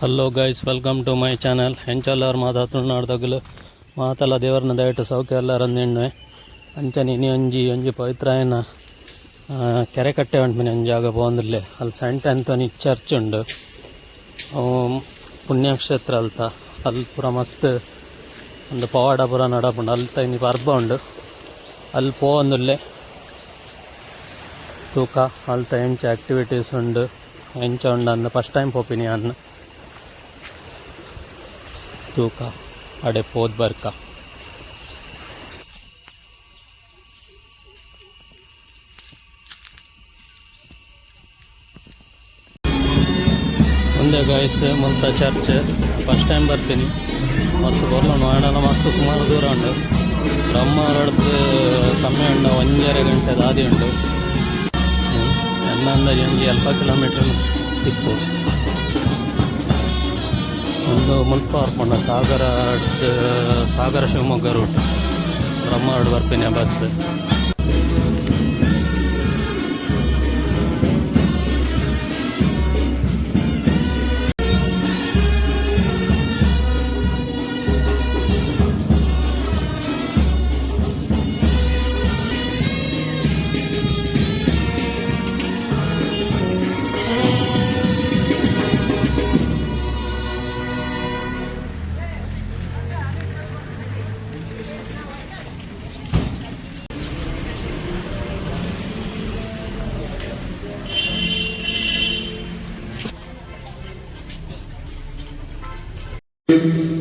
Hello guys, welcome to my channel. ಎಂಚಲ್ಲಾರ್ ಮಾತ ತುಳುನಾಡ್ದಗುಲು ಮಾತಲ ದೇವರನ ದಯಟು ಸೌಖ್ಯ ಎಲ್ಲರಂದೆಣ್ಣೆ. ಅಂಚನೆ ಇನಿ ಒಂಜಿ ಒಂಜಿ ಪವಿತ್ರಾಯನ ಕೆರೆ ಕಟ್ಟೆ ಉಂಟು ಒಂಜಿ ಜಾಗ ಪೋವೊಂದುಲ್ಲೆ. ಅಲ್ಲಿ ಸೆಂಟ್ ಆಂಥೋನಿ ಚರ್ಚ್ ಉಂಡು. ಅವು ಪುಣ್ಯಕ್ಷೇತ್ರ ಅಲ್ತ. ಅಲ್ಲಿ ಪೂರ ಮಸ್ತ್ ಒಂದು ಪವಾಡ ಪೂರ ನಡಪುಂಡು. ಅಲ್ತ ಇನಿ ಪರ್ಬ ಉಂಡು. ಅಲ್ಲಿ ಪೋವೊಂದುಲ್ಲೆ. ತೂಕ ಅಲ್ತ ಎಂಚ ಆಕ್ಟಿವಿಟೀಸ್ ಉಂಡು, ಎಂಚ ಉಂಡು ಅಂದ್. ಫಸ್ಟ್ ಟೈಮ್ ಪೋಪಿನಿ ಅನ್ನ. ತೂಕ, ಅಡೆ ಪೋದ್ ಬರ್ಕ. ಒಂದೇ ಗೈಸ್, ಮುಲ್ತ ಚರ್ಚ್. ಫಸ್ಟ್ ಟೈಮ್ ಬರ್ತೀನಿ. ಮಸ್ತ್ ಬೊರ್ಲುಂಡು ಆಂಡಲ ಮಸ್ತ್ ಸುಮಾರು ದೂರ ಉಂಡು. ಬ್ರಹ್ಮಾವರಡ್ದು ಕಮ್ಮಿ ಉಂಡು 1.5 ಗಂಟೆ ದಾದಿ ಉಂಡು. ಎನ್ನ ಅಂದಾಜು ಒಂಜಿ ಅಲ್ಪ ಕಿಲೋಮೀಟರ್ ಇಪ್ಪು. ಒಂದು ಮುಲ್ಪ ಬರ್ಪುಂಡು ಸಾಗರ, ಸಾಗರ ಶಿವಮೊಗ್ಗ ರೂಟ್. ಬ್ರಹ್ಮಾವರಡ್ ಬರ್ಪಿನ ಬಸ್.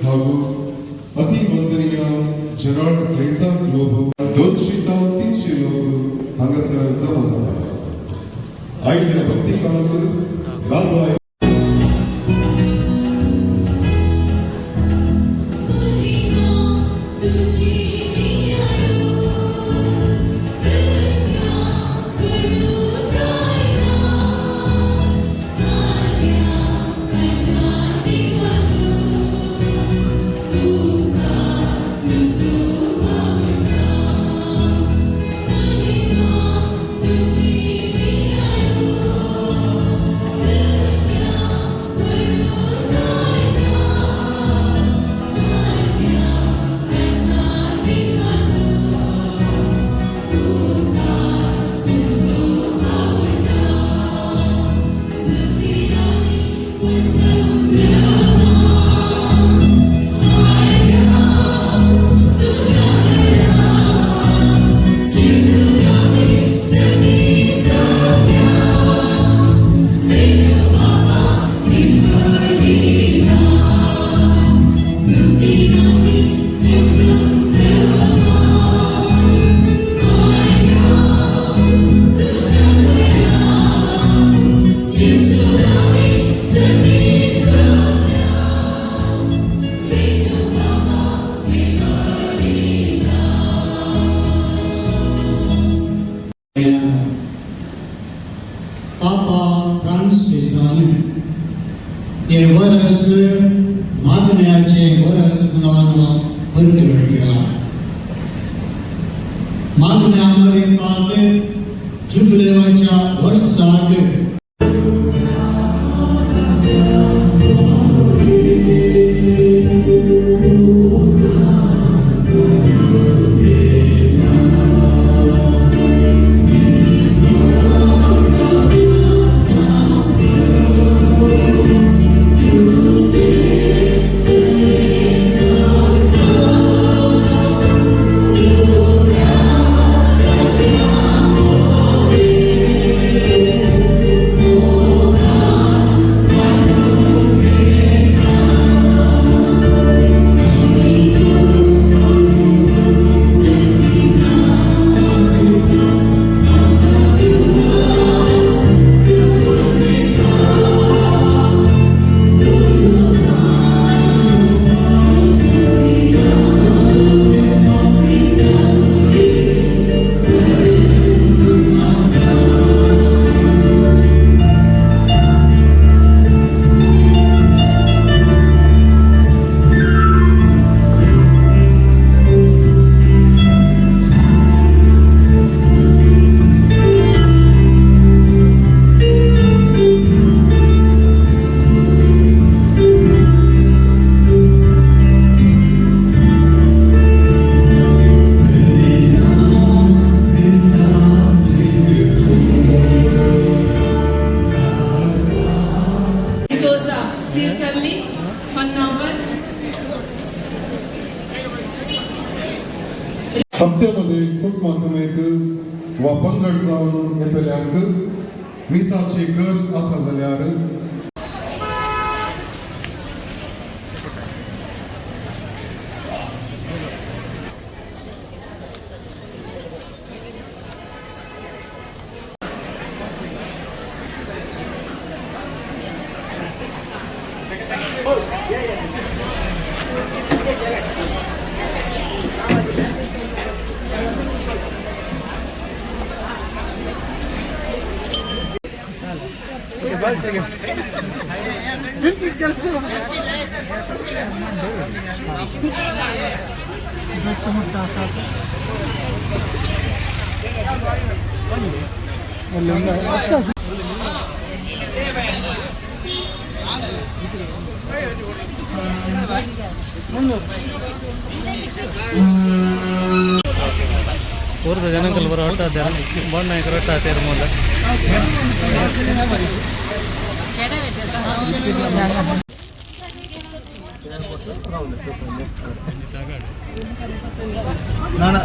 ಹಾಗೂ ಅತಿ ವಂದನೀಯ ಜೆರಾಲ್ಡ್ ಐಸಾಕ್ लोबो. 200 ते 300 लोक हांगासर जमा जातात. आयिल्ल्या भक्तिकांक रामराय. महिमा तुझी नियाळू, कृत्या करू गायना, कार्या काळजांत तुका तुजो आवडटा. महिमा तुझी नियाळू, कृत्या करू गायना, कार्या काळजांत तुका तुजो आवडटा. भक्तिरानी तुझ्या पापा फ्रांसिसान हें वरस मागण्याचें वरस म्हणून प्रकट केलां. मागण्या मरिपात जुबलेवाच्या वर्साक. हप्त्यामध्ये कुटुंबा समेत वा पंगड जावन येतल्यांक मिसाची गरज आसा जाल्यार. ಊರದ ಜನಕಲ್ ಬರೋ ಒಟ್ಟಾದ್ಯಾರ ಬಣ್ಣ ಒಟ್ಟಾತೇರು ಮೂಲ. ना.